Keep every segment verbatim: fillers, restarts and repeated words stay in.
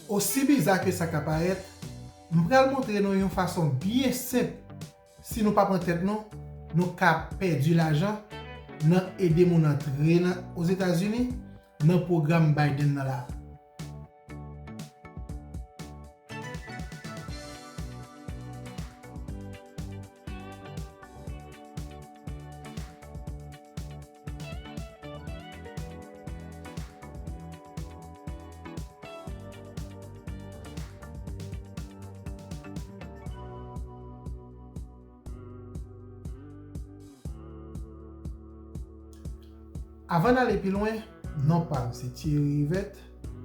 Osi biza ke sa ka parèt, m pral montre nou yon fason byen senp, si nou pa pran tèt nou, nou ka pèdi lajan nan ede moun antre nan Ozetazini nan pwogram Biden nan la. Avan n ale pi lwen, non pa m se Thierry Yvette,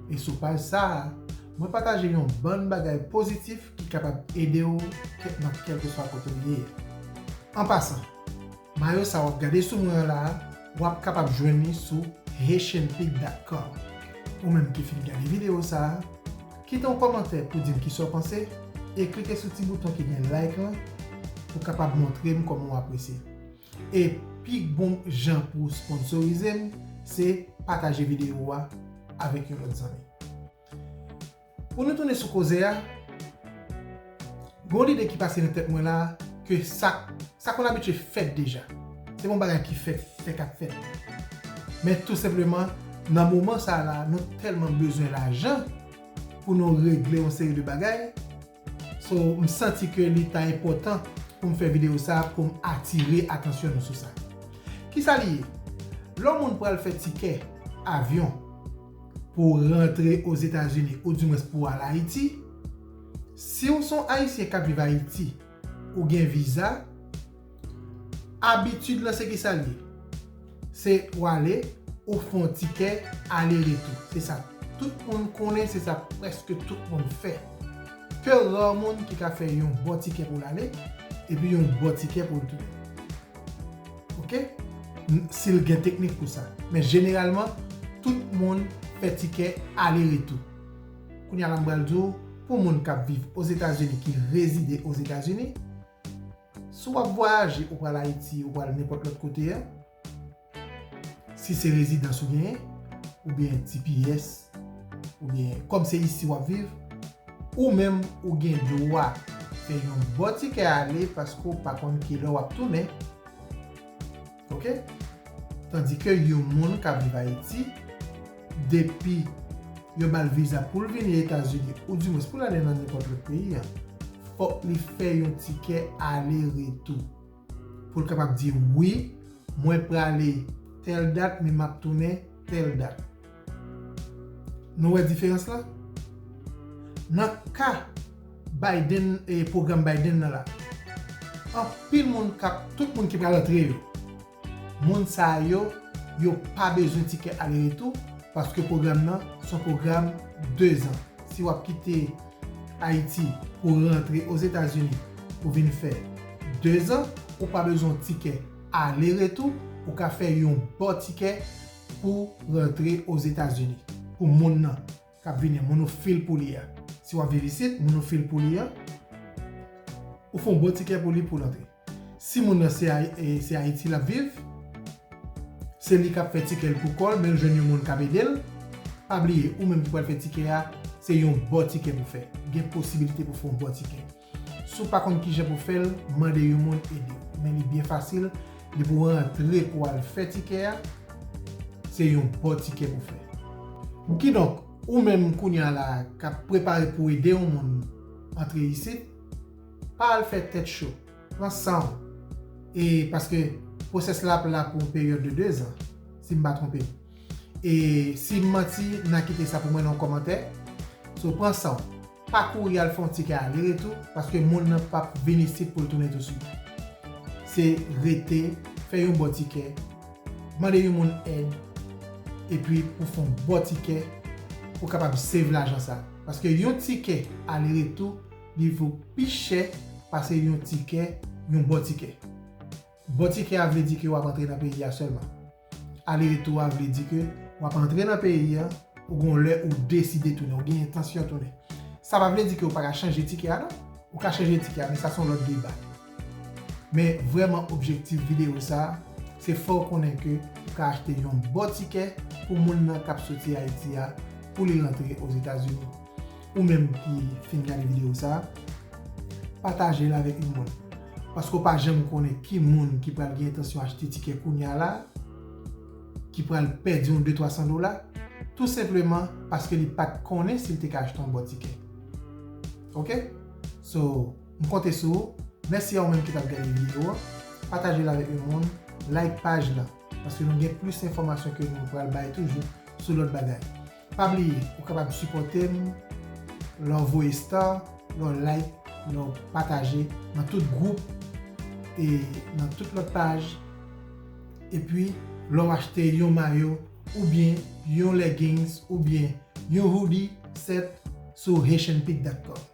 e sou paj sa a, mwen pataje yon bann bagay pozitif ki kapab ede w kèk nan kèlkeswa kote w ye a. An pasan, mayo sa w ap gade sou mwen an la a, w ap kapab jwenn li sou haitian pig dot com. Ou menm ki fin gade videyo sa a, kite yon kòmantè pou di m kisa w panse, e klike sou ti bouton ki gen like lan pou w kapab montre m kòman w apresye l. E pi bon jan pou w sponsorize m, se pataje videyo a avèk yon lòt zanmi. Pou nou tounen sou koze a, gen yon lide ki pase nan tèt mwen la, ke sa, sa konn abitye fèt deja. Se yon bagay ki fèt, fèk ap fèt. Men tou senpleman, nan moman sa a la, nou tèlman bezwen lajan pou nou regle yon seri de bagay. So, m santi ke li ta enpòtan pou m fè videyo sa a pou m atire atansyon nou sou sa. Kisa li ye? Lè yon moun pral fè tikè avyon pou rantre Ozetazini, oudimwens pou al Ayiti, si w se yon Ayisyen k ap viv Ayiti, ou gen viza, abitid lan se kisa l ye? Se w ale, ou fè yon tikè ale retou. Se sa tout moun konnen, se sa prèske tout moun fè. Ke ra moun ki ka fè yon bon tikè pou l ale, epi yon bon tikè pou l tounen. Oke? N-, si l gen teknik pou sa. Men jeneralman, tout moun fè tikè ale retou. Kounye a la m pral di w, pou moun k ap viv Ozetazini, ki rezide Ozetazini, si w ap vwayaje, ou pral Ayiti, ou pral nenpòt lòt kote a, si se rezidans ou genyen, oubyen T P S, oubyen kòm se isi w ap viv, ou menm ou gen dwa fè yon bon tikè ale paske w pa konn kilè w ap tounen. Oke? Tandike yon moun k ap viv Ayiti, depi yo ba l viza pou l vini Etazini, oudimwens pou l ale nan nenpòt lòt peyi a, fòk li fè yon tikè ale retou. Pou l kapab di, wi, mwen prale tèl dat, men m ap tounen tèl dat. Nou wè diferans lan? Nan ka Biden, e, pwogram Biden nan la, anpil moun k ap, tout moun ki pral antre yo, moun sa yo, yo pa bezwen tikè ale retou, paske pwogram nan se yon pwogram de zan. Si w ap kite Ayiti pou rantre Ozetazini pou vin fè de zan, ou pa bezwen yon tikè ale retou, ou ka fè yon bon tikè pou rantre Ozetazini. Pou moun nan k ap vini an, moun ou fil pou li a. Si w ap viv isit, moun ou fil pou li an, ou fè yon bon tikè pou li pou l antre. Si moun nan se Ay-, e, se Ayiti l ap viv, se li k ap fè tikè l pou kò l, men l jwenn yon moun k ap ede l. Pa bliye, ou menm ki pral fè tikè a, se yon bon tikè pou fè. Gen posibilite pou fè yon bon tikè. Si w pa konn kijan pou fè l, mande yon moun ede w. Men li byen fasil, depi w rantre pou w al fè tikè a, se yon bon tikè pou fè. Kidonk, ou menm kounye a la k ap prepare pou ede yon moun antre isit, pa al fè tèt cho. Pran san w. E paske pwosès la ap la pou yon peryòd de de zan, si m pa twonpe m. E si m manti, n a kite sa pou mwen nan yon kòmantè. So, pran san w. Pa kouri al fè yon tikè ale retou, paske moun nan p ap vin isit pou l tounen touswit. Se rete, fè yon bon tikè, mande yon moun èd, epi pou fè yon bon tikè, pou kapab save lajan sa. Paske yon tikè ale retou, li vo pi chè pase yon tikè, yon bon tikè. Bon tikè a vle di ke w ap antre nan peyi a sèlman. Ale retou a vle di ke w ap antre nan peyi a, ou gon lè ou deside tounen, ou gen entansyon tounen. Sa pa vle di ke w pa ka chanje tikè a, non. Ou ka chanje tikè a, men sa se yon lòt deba. Men vrèman objektif videyo sa a, se fè w konnen ke ou ka achte yon bon tikè pou moun nan k ap soti Ayiti a pou li rantre Ozetazini. ou menm ki fin gade videyo sa, pataje l avèk yon moun. Paske w pa janm konnen ki moun ki pral gen entansyon achte tikè kounye a la, ki pral pèdi yon de twa san dola, tou senpleman paske li pa t konnen si l te ka achte yon bon tikè. Ok? So, m konte sou ou. Mèsi a ou menm ki t ap gade videyo a. Pataje l avèk yon moun. Like paj la. Paske nou gen plis enfòmasyon ke nou pral bay toujou sou lòt bagay. Pa bliye, ou kapab sipòte m lè w voye star, lè w like, lè w pataje nan tout gwoup e nan tout lòt paj. Epi, lè w achte yon mayo oubyen yon leggings oubyen yon hoodie set sou haitian peak dot com.